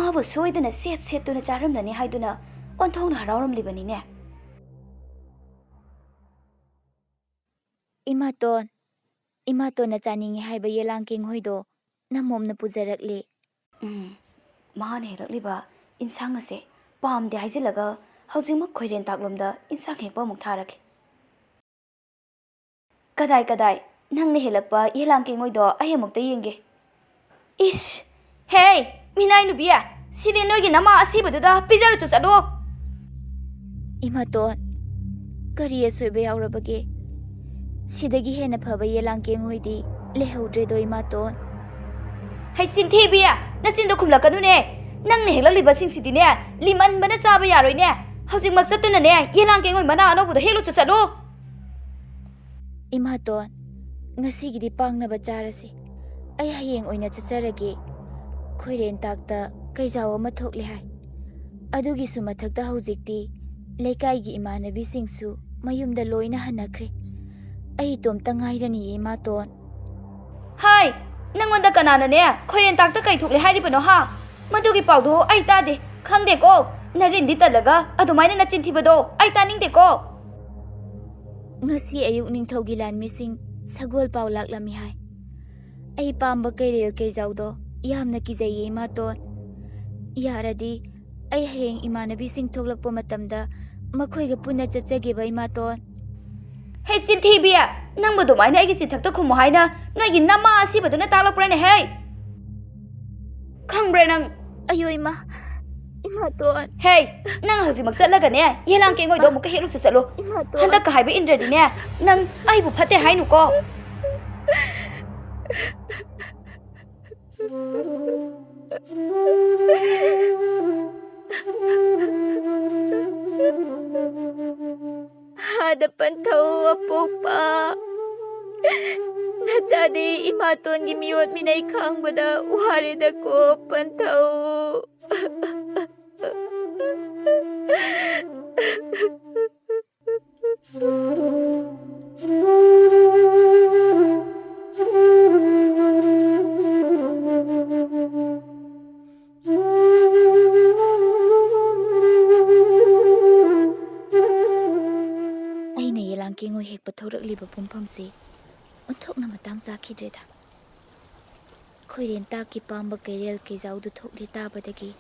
ꯃꯥꯕꯨ ꯁꯣꯏꯗꯅ ꯁꯦꯠ ꯁꯦꯠꯇꯨꯅ ꯆꯥꯔꯝꯂꯅꯤ ꯍꯥꯏꯗꯨꯅ ꯑꯣꯟꯊꯣꯛꯅ ꯍꯔꯥꯎꯔꯝꯂꯤꯕꯅꯤꯅꯦ꯫ ꯏꯃꯥꯇꯣꯟ, ꯏꯃꯥꯇꯣꯟꯅ ꯆꯥꯅꯤꯡꯉꯤ ꯍꯥꯏꯕ ꯌꯦꯂꯥꯡ ꯀꯦꯡꯍꯣꯏꯗꯣ ꯅꯃꯣꯝꯅ ꯄꯨꯖꯔꯛꯂꯦ꯫ ꯎꯝ, ꯃꯥꯅ ꯍꯦꯛꯂꯛꯂꯤꯕ ꯏꯟꯁꯥꯡ ꯑꯁꯦ ꯄꯥꯝꯗꯦ ꯍꯥꯏꯖꯤꯜꯂꯒ ꯍꯧꯖꯤꯛꯃꯛ ꯈꯣꯏꯔꯦꯟ ꯇꯥꯛꯂꯣꯝꯗ ꯏꯟꯁꯥꯡ ꯍꯦꯛꯄ ꯑꯃꯨꯛ ꯊꯥꯔꯒꯦ꯫ ꯀꯗꯥꯏ, ꯀꯗꯥꯏ? ꯅꯪꯅ ꯍꯦꯜꯂꯛꯄ ꯌꯦꯂꯥꯡ ꯀꯦꯡꯉꯣꯏꯗꯣ ꯑꯩ ꯑꯃꯨꯛꯇ ꯌꯦꯡꯒꯦ꯫ ꯏꯁ! ꯍꯦ! ꯃꯤꯅꯥꯏ ꯅꯨꯕꯤ! ꯁꯤꯗꯤ ꯅꯣꯏꯒꯤ ꯅꯃꯥ ꯑꯁꯤꯕꯗꯨꯗ ꯄꯤꯖꯔꯨꯆꯣ ꯆꯠꯂꯣ! ꯏꯃꯥꯇꯣꯟ, ꯀꯔꯤ ꯑꯁꯣꯏꯕ ꯌꯥꯎꯔꯕꯒꯦ? ꯁꯤꯗꯒꯤ ꯍꯦꯟꯅ ꯐꯕ ꯌꯦꯂꯥꯡ ꯀꯦꯡꯉꯣꯏꯗꯤ ꯂꯩꯍꯧꯗ꯭ꯔꯦꯗꯣ, ꯏꯃꯥꯇꯣꯟ꯫ ꯍꯩ ꯆꯤꯟꯊꯤꯕꯤ! ꯅꯆꯤꯟꯗꯣ ꯈꯨꯝꯂꯛꯀꯅꯨꯅꯦ! ꯅꯪꯅ ꯍꯦꯛꯂꯛꯂꯤꯕꯁꯤꯡꯁꯤꯗꯤꯅꯦ, ꯂꯤꯃꯟꯕꯅ ꯆꯥꯕ ꯌꯥꯔꯣꯏꯅꯦ! ꯍꯧꯖꯤꯛꯃꯛ ꯆꯠꯇꯨꯅꯅꯦ, ꯌꯦꯂꯥꯡ ꯀꯦꯡꯉꯣꯏ ꯃꯅꯥ ꯑꯅꯧꯕꯗꯣ ꯍꯦꯛꯂꯨꯆꯣ ꯆꯠꯂꯣ! ꯏꯃꯥꯇꯣꯟ, ꯉꯁꯤꯒꯤꯗꯤ ꯄꯥꯡꯅꯕ ꯆꯥꯔꯁꯤ꯫ ꯑꯩ ꯍꯌꯦꯡ ꯑꯣꯏꯅ ꯆꯠꯆꯔꯒꯦ꯫ ꯈꯣꯏꯔꯦꯟ ꯇꯥꯛꯇ ꯀꯩꯖꯥꯎ ꯑꯃ ꯊꯣꯛꯂꯦ ꯍꯥꯏ꯫ ꯑꯗꯨꯒꯤꯁꯨ ꯃꯊꯛꯇ ꯍꯧꯖꯤꯛꯇꯤ ꯂꯩꯀꯥꯏꯒꯤ ꯏꯃꯥꯟꯅꯕꯤꯁꯤꯡꯁꯨ ꯃꯌꯨꯝꯗ ꯂꯣꯏꯅ ꯍꯟꯅꯈ꯭ꯔꯦ꯫ ꯑꯩ ꯏꯇꯣꯝꯇ ꯉꯥꯏꯔꯅꯤꯌꯦ, ꯏꯃꯥꯇꯣꯟ꯫ ꯍꯥꯏ! ꯅꯪꯉꯣꯟꯗ ꯀꯅꯥꯅꯅꯦ ꯈꯣꯏꯔꯦꯟ ꯇꯥꯛꯇ ꯀꯩ ꯊꯣꯛꯂꯦ ꯍꯥꯏꯔꯤꯕꯅꯣ, ꯍꯥ? ꯃꯗꯨꯒꯤ ꯄꯥꯎꯗꯣ ꯑꯩ ꯇꯥꯗꯦ, ꯈꯪꯗꯦꯀꯣ꯫ ꯅꯔꯤꯟꯗꯤ ꯇꯜꯂꯒ ꯑꯗꯨꯃꯥꯏꯅ ꯅꯆꯤꯟ ꯊꯤꯕꯗꯣ ꯑꯩ ꯇꯥꯅꯤꯡꯗꯦꯀꯣ꯫ ꯉꯁꯤ ꯑꯌꯨꯛ ꯅꯤꯡꯊꯧꯒꯤ ꯂꯥꯟꯃꯤꯁꯤꯡ ꯁꯒꯣꯜ ꯄꯥꯎ ꯂꯥꯛꯂꯝꯃꯤ ꯍꯥꯏ꯫ ꯑꯩ ꯄꯥꯝꯕ ꯀꯩꯔꯦꯜ ꯀꯩꯖꯥꯎꯗꯣ ꯌꯥꯝꯅ ꯀꯤꯖꯩꯌꯦ, ꯏꯃꯥꯇꯣꯟ꯫ ꯌꯥꯔꯗꯤ ꯑꯩ ꯍꯌꯦꯡ ꯏꯃꯥꯟꯅꯕꯤꯁꯤꯡ ꯊꯣꯛꯂꯛꯄ ꯃꯇꯝꯗ ꯃꯈꯣꯏꯒ ꯄꯨꯟꯅ ꯆꯠꯆꯒꯦꯕ, ꯏꯃꯥꯇꯣꯟ꯫ ꯍꯦ ꯆꯤꯟꯊꯤꯕꯤ! ꯅꯪꯕꯨ ꯑꯗꯨꯃꯥꯏꯅ ꯑꯩꯒꯤ ꯆꯤꯟꯊꯛꯇ ꯈꯨꯝꯃꯨ ꯍꯥꯏꯅ ꯅꯣꯏꯒꯤ ꯅꯃꯥ ꯑꯁꯤꯕꯗꯨꯅ ꯇꯥꯛꯂꯛꯄ꯭ꯔꯥꯅꯦ, ꯍꯦ? ꯈꯪꯕ꯭ꯔꯥ ꯅꯪ? ꯑꯌꯣ ꯏꯃꯥ, ꯏꯃꯥꯇꯣꯟ꯫ ꯍꯦ! ꯅꯪ ꯍꯧꯖꯤꯛꯃꯛ ꯆꯠꯂꯒꯅꯦ, ꯌꯦꯂꯥꯡ ꯀꯦꯡꯉꯣꯏꯗꯣ ꯑꯃꯨꯛꯀ ꯍꯦꯛꯂꯨꯆꯣ ꯆꯠꯂꯣ꯫ ꯏꯃꯥꯇꯣꯟ꯫ ꯍꯟꯗꯛꯀ ꯍꯥꯏꯕ ꯏꯟꯗ꯭ꯔꯗꯤꯅꯦ, ꯅꯪ ꯑꯩꯕꯨ ꯐꯠꯇꯦ ꯍꯥꯏꯅꯨꯀꯣ꯫ ꯍꯥꯗ ꯄꯟꯊꯧ ꯑꯄꯣꯛꯄ꯫ ꯅꯆꯥꯗꯤ ꯏꯃꯥꯇꯣꯟꯒꯤ ꯃꯤꯑꯣꯠ ꯃꯤꯅꯩ ꯈꯥꯡꯕꯗ ꯋꯥꯔꯦꯗꯀꯣ ꯄꯟꯊꯧ꯫ ꯑꯩꯅ ꯌꯦꯂꯥꯡ ꯀꯦꯡꯉꯣꯏ ꯍꯦꯛꯄ ꯊꯣꯔꯛꯂꯤꯕ ꯄꯨꯡꯐꯝꯁꯤ ꯑꯣꯟꯊꯣꯛꯅ ꯃꯇꯥꯡ ꯆꯥꯈꯤꯗ꯭ꯔꯦꯗ꯫ ꯈꯣꯏꯔꯦꯟ ꯇꯥꯛꯀꯤ ꯄꯥꯝꯕ ꯀꯩꯔꯦꯜ ꯀꯩꯖꯥꯎꯗꯨ ꯊꯣꯛꯂꯦ ꯇꯥꯕꯗꯒꯤ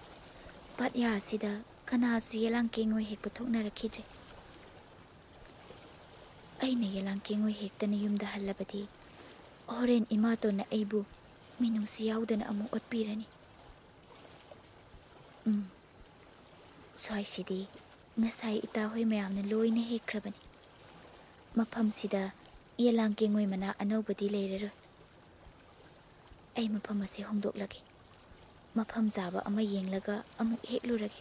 ꯄꯥꯠꯌꯥ ꯑꯁꯤꯗ ꯀꯅꯥꯁꯨ ꯌꯦꯂꯥꯡ ꯀꯦꯡꯉꯣꯏ ꯍꯦꯛꯄ ꯊꯣꯛꯅꯔꯛꯈꯤꯗ꯭ꯔꯦ꯫ ꯑꯩꯅ ꯌꯦꯂꯥꯡ ꯀꯦꯡꯉꯣꯏ ꯍꯦꯛꯇꯅ ꯌꯨꯝꯗ ꯍꯜꯂꯕꯗꯤ, ꯍꯣꯔꯦꯟ ꯏꯃꯥꯇꯣꯟꯅ ꯑꯩꯕꯨ ꯃꯤꯅꯨꯡꯁꯤ ꯌꯥꯎꯗꯅ ꯑꯃꯨꯛ ꯑꯣꯠꯄꯤꯔꯅꯤ꯫ ꯎꯝ, ꯁ꯭ꯋꯥꯏꯁꯤꯗꯤ ꯉꯁꯥꯏ ꯏꯇꯥ ꯍꯣꯏ ꯃꯌꯥꯝꯅ ꯂꯣꯏꯅ ꯍꯦꯛꯈ꯭ꯔꯕꯅꯤ꯫ ꯃꯐꯝꯁꯤꯗ ꯌꯦꯂꯥꯡ ꯀꯦꯡꯉꯣꯏ ꯃꯅꯥ ꯑꯅꯧꯕꯗꯤ ꯂꯩꯔꯔꯣꯏ꯫ ꯑꯩ ꯃꯐꯝ ꯑꯁꯤ ꯍꯣꯡꯗꯣꯛꯂꯒꯦ꯫ ꯃꯐꯝ ꯆꯥꯕ ꯑꯃ ꯌꯦꯡꯂꯒ ꯑꯃꯨꯛ ꯍꯦꯛꯂꯨꯔꯒꯦ꯫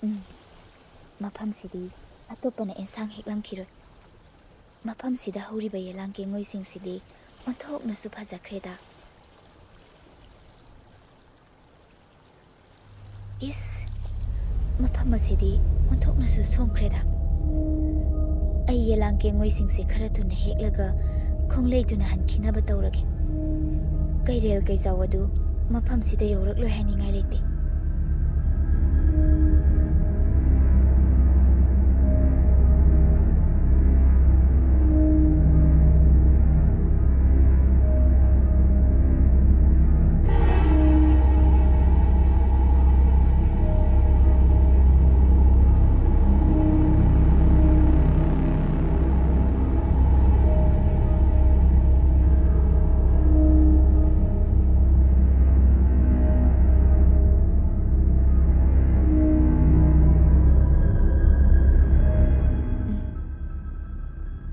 ꯎꯝ, ꯃꯐꯝꯁꯤꯗꯤ ꯑꯇꯣꯞꯄꯅ ꯑꯦꯟꯁꯥꯡ ꯍꯦꯛꯂꯝꯈꯤꯔꯣꯏ꯫ ꯃꯐꯝꯁꯤꯗ ꯍꯧꯔꯤꯕ ꯌꯦꯂꯥꯡ ꯀꯦꯡꯉꯣꯏꯁꯤꯡꯁꯤꯗꯤ ꯑꯣꯟꯊꯣꯛꯅꯁꯨ ꯐꯖꯈ꯭ꯔꯦꯗ꯫ ꯏꯁ, ꯃꯐꯝ ꯑꯁꯤꯗꯤ ꯑꯣꯟꯊꯣꯛꯅꯁꯨ ꯁꯣꯡꯈ꯭ꯔꯦꯗ꯫ ꯑꯩ ꯌꯦꯂꯥꯡ ꯀꯦꯡꯉꯣꯏꯁꯤꯡꯁꯦ ꯈꯔ ꯊꯨꯅ ꯍꯦꯛꯂꯒ ꯈꯣꯡꯂꯩ ꯊꯨꯅ ꯍꯟꯈꯤꯅꯕ ꯇꯧꯔꯒꯦ꯫ ꯀꯩꯔꯦꯜ ꯀꯩꯖꯥꯎ ꯑꯗꯨ ꯃꯐꯝꯁꯤꯗ ꯌꯧꯔꯛꯂꯣꯏ ꯍꯥꯏꯅꯤꯡꯉꯥꯏ ꯂꯩꯇꯦ꯫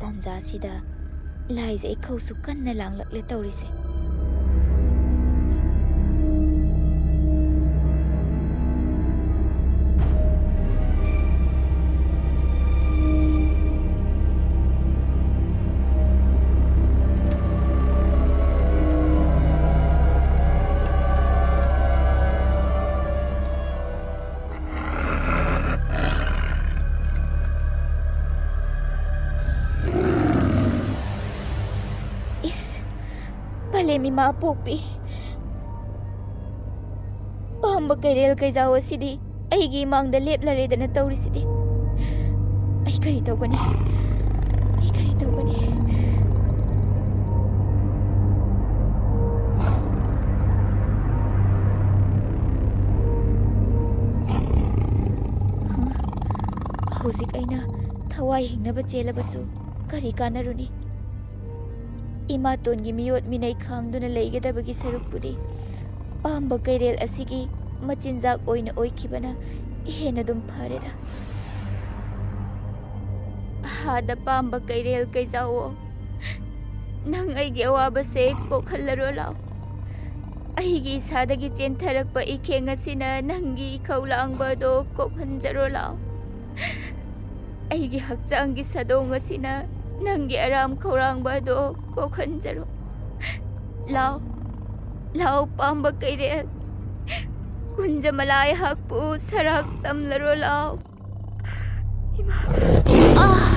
ꯇꯥꯟꯖꯥꯁꯤꯗ ꯂꯥꯏꯖ ꯏꯈꯧꯁꯨ ꯀꯟꯅ ꯂꯥꯡꯂꯛꯂꯦ ꯇꯧꯔꯤꯁꯦ꯫ ꯏꯁ, ꯄꯂꯦꯝ ꯏꯃꯥ ꯄꯣꯛꯄꯤ꯫ ꯄꯥꯝꯕ ꯀꯩꯔꯦꯜ ꯀꯩꯖꯥꯎ ꯑꯁꯤꯗꯤ ꯑꯩꯒꯤ ꯏꯃꯥꯡꯗ ꯂꯦꯞꯂꯔꯦꯗꯅ ꯇꯧꯔꯤꯁꯤꯗꯤ꯫ ꯑꯩ ꯀꯔꯤ ꯇꯧꯒꯅꯤ? ꯑꯩ ꯀꯔꯤ ꯇꯧꯒꯅꯤ? ꯍ? ꯍꯧꯖꯤꯛ ꯑꯩꯅ ꯊꯋꯥꯏ ꯍꯤꯡꯅꯕ ꯆꯦꯜꯂꯕꯁꯨ ꯀꯔꯤ ꯀꯥꯟꯅꯔꯨꯅꯤ? ꯏꯃꯥꯇꯣꯟꯒꯤ ꯃꯤꯑꯣꯠ ꯃꯤꯅꯩ ꯈꯥꯡꯗꯨꯅ ꯂꯩꯒꯗꯕꯒꯤ ꯁꯔꯨꯛꯄꯨꯗꯤ ꯄꯥꯝꯕ ꯀꯩꯔꯦꯜ ꯑꯁꯤꯒꯤ ꯃꯆꯤꯟꯖꯥꯛ ꯑꯣꯏꯅ ꯑꯣꯏꯈꯤꯕꯅ ꯍꯦꯟꯅ ꯑꯗꯨꯝ ꯐꯔꯦꯗ꯫ ꯍꯥꯗ ꯄꯥꯝꯕ ꯀꯩꯔꯦꯜ ꯀꯩꯖꯥꯎꯋꯣ, ꯅꯪ ꯑꯩꯒꯤ ꯑꯋꯥꯕꯁꯦ ꯀꯣꯛꯍꯜꯂꯔꯣ ꯂꯥꯎ꯫ ꯑꯩꯒꯤ ꯏꯁꯥꯗꯒꯤ ꯆꯦꯟꯊꯔꯛꯄ ꯏꯈꯦꯡ ꯑꯁꯤꯅ ꯅꯪꯒꯤ ꯏꯈꯧ ꯂꯥꯡꯕ ꯑꯗꯣ ꯀꯣꯛꯍꯟꯖꯔꯣ ꯂꯥꯎ꯫ ꯑꯩꯒꯤ ꯍꯛꯆꯥꯡꯒꯤ ꯁꯥꯗꯣꯡ ꯑꯁꯤꯅ ꯅꯪꯒꯤ ꯑꯔꯥꯝ ꯈꯧꯔꯥꯡꯕ ꯑꯗꯣ ꯀꯣꯛꯍꯟꯖꯔꯣ꯫ ꯂꯥꯎ, ꯂꯥꯎ ꯄꯥꯝꯕ ꯀꯩꯔꯦꯜ, ꯀꯨꯟꯖꯃꯂꯥ ꯑꯩꯍꯥꯛꯄꯨ ꯁꯔꯥꯛ ꯇꯝꯂꯔꯣ ꯂꯥꯎ꯫ ꯏꯃꯥ! ꯑꯥ!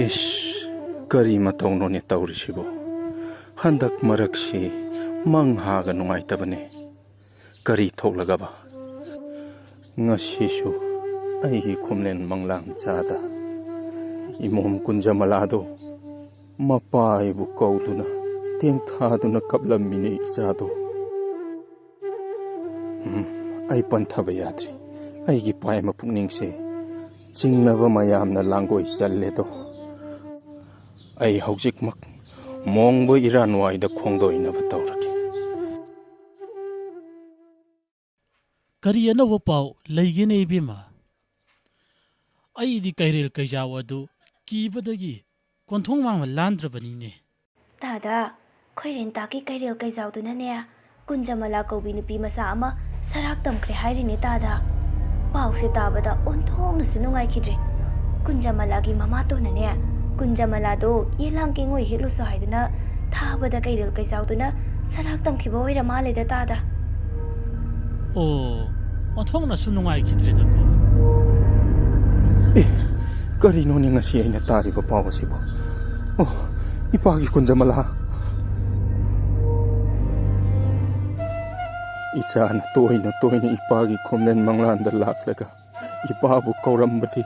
ꯏꯁ, ꯀꯔꯤ ꯃꯇꯧꯅꯣꯅꯦ ꯇꯧꯔꯤꯁꯤꯕꯣ? ꯍꯟꯗꯛ ꯃꯔꯛꯁꯤ ꯃꯪ ꯍꯥꯒ ꯅꯨꯡꯉꯥꯏꯇꯕꯅꯦ꯫ ꯀꯔꯤ ꯊꯣꯛꯂꯒꯕ? ꯉꯁꯤꯁꯨ ꯑꯩꯒꯤ ꯈꯨꯝꯂꯦꯟ ꯃꯪꯂꯥꯡ ꯆꯥꯗ ꯏꯃꯣꯝ ꯀꯨꯟꯖꯃꯂꯥꯗꯣ ꯃꯄꯥ ꯑꯩꯕꯨ ꯀꯧꯗꯨꯅ ꯇꯦꯡꯊꯥꯗꯨꯅ ꯀꯞꯂꯝꯃꯤꯅꯦ ꯏꯆꯥꯗꯣ꯫ ꯎꯝ, ꯑꯩ ꯄꯟꯊꯕ ꯌꯥꯗ꯭ꯔꯦ꯫ ꯑꯩꯒꯤ ꯄꯥꯏꯃ ꯄꯨꯛꯅꯤꯡꯁꯦ ꯆꯤꯡꯅꯕ ꯃꯌꯥꯝꯅ ꯂꯥꯡꯒꯣꯏ ꯆꯜꯂꯦꯗꯣ꯫ ꯑꯩ ꯍꯧꯖꯤꯛꯃꯛ ꯃꯣꯡꯕ ꯏꯔꯥꯟꯋꯥꯏꯗ ꯈꯣꯡꯗꯣꯏꯅꯕ ꯇꯧꯔꯒꯦ꯫ ꯀꯔꯤ ꯑꯅꯧꯕ ꯄꯥꯎ ꯂꯩꯒꯦꯅꯦ, ꯏꯕꯦꯝꯃ? ꯑꯩꯗꯤ ꯀꯩꯔꯦꯜ ꯀꯩꯖꯥꯎ ꯑꯗꯨ ꯀꯤꯕꯗꯒꯤ ꯀꯣꯟꯊꯣꯡ ꯃꯥꯡꯕ ꯂꯥꯟꯗ꯭ꯔꯕꯅꯤꯅꯦ꯫ ꯇꯥꯗ, ꯈꯣꯏꯔꯦꯟꯇꯥꯛꯀꯤ ꯀꯩꯔꯦꯜ ꯀꯩꯖꯥꯎꯗꯨꯅꯅꯦ, ꯀꯨꯟꯖꯃꯂꯥ ꯀꯧꯕꯤ ꯅꯨꯄꯤ ꯃꯆꯥ ꯑꯃ ꯁꯔꯥꯛ ꯇꯝꯈ꯭ꯔꯦ ꯍꯥꯏꯔꯤꯅꯦ ꯇꯥꯗ꯫ ꯄꯥꯎꯁꯦ ꯇꯥꯕꯗ ꯑꯣꯟꯊꯣꯛꯅꯁꯨ ꯅꯨꯡꯉꯥꯏꯈꯤꯗ꯭ꯔꯦ꯫ ꯀꯨꯟꯖꯃꯂꯥꯒꯤ ꯃꯃꯥꯇꯣꯟꯅꯅꯦ, ꯀꯨꯟꯖꯃꯂꯥꯗꯣ ꯌꯦꯂꯥꯡ ꯀꯦꯡꯉꯣꯏ ꯍꯦꯛꯂꯨꯁꯣ ꯍꯥꯏꯗꯨꯅ ꯊꯥꯕꯗ ꯀꯩꯔꯦꯜ ꯀꯩꯖꯥꯎꯗꯨꯅ ꯁꯔꯥꯛ ꯇꯝꯈꯤꯕ ꯑꯣꯏꯔ ꯃꯥꯜꯂꯦꯗ ꯇꯥꯗ꯫ ꯑꯣ, ꯑꯣꯟꯊꯣꯛꯅꯁꯨ ꯅꯨꯡꯉꯥꯏꯈꯤꯗ꯭ꯔꯦꯗꯀꯣ꯫ ꯑꯦ, ꯀꯔꯤꯅꯣꯅꯦ ꯉꯁꯤ ꯑꯩꯅ ꯇꯥꯔꯤꯕ ꯄꯥꯎ ꯑꯁꯤꯕꯣ? ꯑꯣ, ꯏꯄꯥꯒꯤ ꯀꯨꯟꯖꯃꯂꯥ꯫ ꯏꯆꯥꯅ ꯇꯣꯏꯅ ꯇꯣꯏꯅ ꯏꯄꯥꯒꯤ ꯈꯣꯝꯂꯦꯟ ꯃꯪꯂꯥꯟꯗ ꯂꯥꯛꯂꯒ ꯏꯄꯥꯕꯨ ꯀꯧꯔꯝꯕꯗꯤ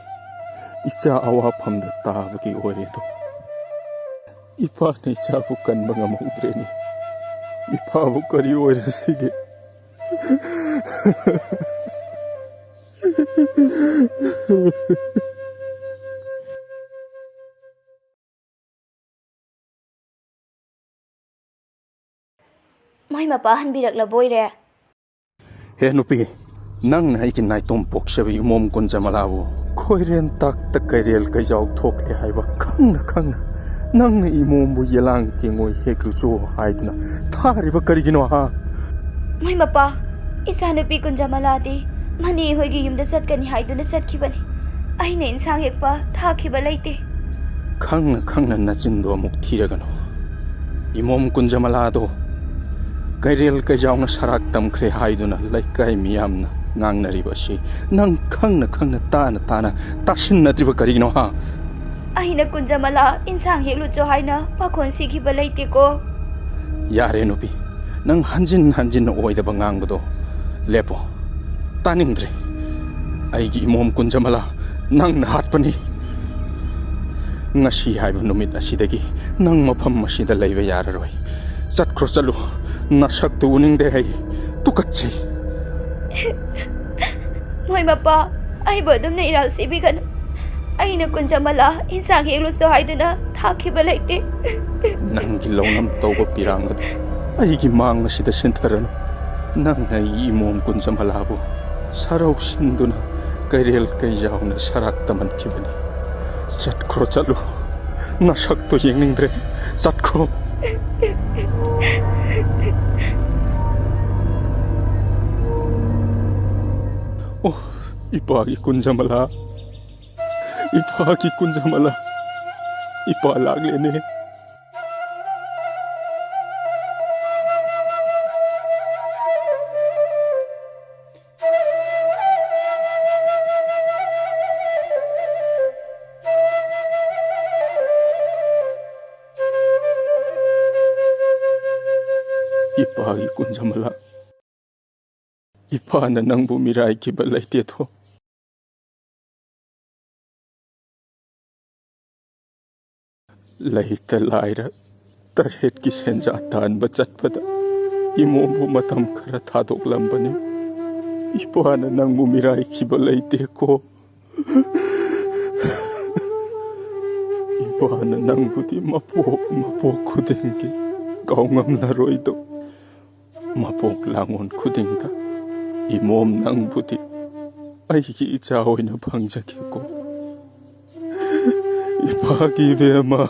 ꯏꯆꯥ ꯑꯋꯥꯐꯝꯗ ꯇꯥꯕꯒꯤ ꯑꯣꯏꯔꯦꯗꯣ꯫ ꯏꯄꯥꯅ ꯏꯆꯥꯕꯨ ꯀꯟꯕ ꯉꯝꯍꯧꯗ꯭ꯔꯦꯅꯦ꯫ ꯏꯄꯥꯕꯨ ꯀꯔꯤ ꯑꯣꯏꯔꯁꯤꯒꯦ? ꯃꯣꯏ ꯃꯄꯥ ꯍꯟꯕꯤꯔꯛꯂꯕꯣꯏꯔꯦ꯫ ꯍꯦ ꯅꯨꯄꯤ, ꯅꯪꯅ ꯑꯩꯒꯤ ꯅꯥꯏꯇꯣꯝ ꯄꯣꯛꯆꯕ ꯏꯃꯣꯝ ꯀꯨꯟꯖꯃꯂꯥꯕꯨ ꯈꯣꯏꯔꯦꯟ ꯇꯥꯛꯇ ꯀꯩꯔꯦꯜ ꯀꯩꯖꯥꯎ ꯊꯣꯛꯂꯦ ꯍꯥꯏꯕ ꯈꯪꯅ ꯈꯪꯅ ꯅꯪꯅ ꯏꯃꯣꯝꯕꯨ ꯌꯦꯂꯥꯡ ꯀꯦꯡꯉꯣꯏ ꯍꯦꯛꯂꯨꯆꯣ ꯍꯥꯏꯗꯨꯅ ꯊꯥꯔꯤꯕ ꯀꯔꯤꯒꯤꯅꯣ ꯍꯥ? ꯃꯣꯏ ꯃꯄꯥ, ꯏꯆꯥꯅꯨꯄꯤ ꯀꯨꯟꯖꯃꯂꯥꯗꯤ ꯃꯅꯤ ꯍꯣꯏꯒꯤ ꯌꯨꯝꯗ ꯆꯠꯀꯅꯤ ꯍꯥꯏꯗꯨꯅ ꯆꯠꯈꯤꯕꯅꯤ꯫ ꯑꯩꯅ ꯏꯟꯁꯥꯡ ꯍꯦꯛꯄ ꯊꯥꯈꯤꯕ ꯂꯩꯇꯦ꯫ ꯈꯪꯅ ꯈꯪꯅ ꯅꯆꯤꯟꯗꯣ ꯑꯃꯨꯛ ꯊꯤꯔꯒꯅꯨ꯫ ꯏꯃꯣꯝ ꯀꯨꯟꯖꯃꯂꯥꯗꯣ ꯀꯩꯔꯦꯜ ꯀꯩꯖꯥꯎꯅ ꯁꯔꯥꯛ ꯇꯝꯈ꯭ꯔꯦ ꯍꯥꯏꯗꯨꯅ ꯂꯩꯀꯥꯏ ꯃꯤꯌꯥꯝꯅ ꯉꯥꯡꯅꯔꯤꯕ ꯑꯁꯤ ꯅꯪ ꯈꯪꯅ ꯈꯪꯅ ꯇꯥꯅ ꯇꯥꯅ ꯇꯥꯁꯤꯟꯅꯗ꯭ꯔꯤꯕ ꯀꯔꯤꯒꯤꯅꯣ ꯍꯥ? ꯑꯩꯅ ꯀꯨꯟꯖꯃꯂꯥ ꯏꯟꯁꯥꯡ ꯍꯦꯛꯂꯨꯆꯣ ꯍꯥꯏꯅ ꯄꯥꯈꯣꯟ ꯁꯤꯈꯤꯕ ꯂꯩꯇꯦꯀꯣ꯫ ꯌꯥꯔꯦ ꯅꯨꯄꯤ, ꯅꯪ ꯍꯟꯖꯤꯟ ꯍꯟꯖꯤꯟꯅ ꯑꯣꯏꯗꯕ ꯉꯥꯡꯕꯗꯣ ꯂꯦꯞꯄꯣ꯫ ꯇꯥꯅꯤꯡꯗ꯭ꯔꯦ꯫ ꯑꯩꯒꯤ ꯏꯃꯣꯝ ꯀꯨꯟꯖꯃꯂꯥ ꯅꯪꯅ ꯍꯥꯠꯄꯅꯤ꯫ ꯉꯁꯤ ꯍꯥꯏꯕ ꯅꯨꯃꯤꯠ ꯑꯁꯤꯗꯒꯤ ꯅꯪ ꯃꯐꯝ ꯑꯁꯤꯗ ꯂꯩꯕ ꯌꯥꯔꯔꯣꯏ꯫ ꯆꯠꯈ꯭ꯔꯣ ꯆꯠꯂꯨ꯫ ꯅꯁꯛꯇꯨ ꯎꯅꯤꯡꯗꯦ ꯑꯩ꯫ ꯇꯨꯀꯠꯆꯩ꯫ ꯃꯣꯏ ꯃꯄꯥ, ꯑꯩꯕꯨ ꯑꯗꯨꯝꯅ ꯏꯔꯥꯜ ꯁꯤꯕꯤꯒꯅꯨ꯫ ꯑꯩꯅ ꯀꯨꯟꯖꯃꯂꯥ ꯏꯟꯁꯥꯡ ꯍꯦꯛꯂꯨꯆꯣ ꯍꯥꯏꯗꯨꯅ ꯊꯥꯈꯤꯕ ꯂꯩꯇꯦ꯫ ꯅꯪꯒꯤ ꯂꯧꯅꯝ ꯇꯧꯕ ꯄꯤꯔꯥꯡ ꯑꯗꯨ ꯑꯩꯒꯤ ꯃꯥꯡ ꯑꯁꯤꯗ ꯁꯤꯟꯊꯔꯅꯨ꯫ ꯅꯪꯅ ꯑꯩꯒꯤ ꯏꯃꯣꯝ ꯀꯨꯟꯖꯃꯂꯥꯕꯨ ꯁꯔꯧ ꯁꯤꯟꯗꯨꯅ ꯀꯩꯔꯦꯜ ꯀꯩꯖꯥꯎꯅ ꯁꯔꯥꯛ ꯇꯝꯍꯟꯈꯤꯕꯅꯤ꯫ ꯆꯠꯈ꯭ꯔꯣ ꯆꯠꯂꯨ꯫ ꯅꯁꯛꯇꯣ ꯌꯦꯡꯅꯤꯡꯗ꯭ꯔꯦ꯫ ꯆꯠꯈ꯭ꯔꯣ꯫ ꯑꯣ, ꯏꯄꯥꯒꯤ ꯀꯨꯟꯖꯃꯂꯥ꯫ ꯏꯄꯥꯒꯤ ꯀꯨꯟꯖꯃꯂꯥ, ꯏꯄꯥ ꯂꯥꯛꯂꯦꯅꯦ꯫ ꯏꯄꯥꯒꯤ ꯀꯨꯟꯖꯃꯂꯥ, ꯏꯄꯥꯅ ꯅꯪꯕꯨ ꯃꯤꯔꯥꯏꯈꯤꯕ ꯂꯩꯇꯦꯊꯣ꯫ ꯂꯩꯇ ꯂꯥꯏꯔ ꯇꯔꯦꯠꯀꯤ ꯁꯦꯟꯖꯥ ꯇꯥꯟꯕ ꯆꯠꯄꯗ ꯏꯃꯣꯝꯕꯨ ꯃꯇꯝ ꯈꯔ ꯊꯥꯗꯣꯛꯂꯝꯕꯅꯤ꯫ ꯏꯄꯥꯅ ꯅꯪꯕꯨ ꯃꯤꯔꯥꯏꯈꯤꯕ ꯂꯩꯇꯦꯀꯣ꯫ ꯏꯄꯥꯅ ꯅꯪꯕꯨꯗꯤ ꯃꯄꯣꯛ ꯃꯄꯣꯛ ꯈꯨꯗꯤꯡꯒꯤ ꯀꯥꯎꯉꯝꯂꯔꯣꯏꯗꯣ꯫ ꯃꯄꯣꯛ ꯂꯥꯡꯉꯣꯟ ꯈꯨꯗꯤꯡꯗ ꯏꯃꯣꯝ ꯅꯪꯕꯨꯗꯤ ꯑꯩꯒꯤ ꯏꯆꯥ ꯑꯣꯏꯅ ꯐꯪꯖꯒꯦꯀꯣ꯫ ꯏꯄꯥꯒꯤ ꯏꯕꯦꯝꯃ꯫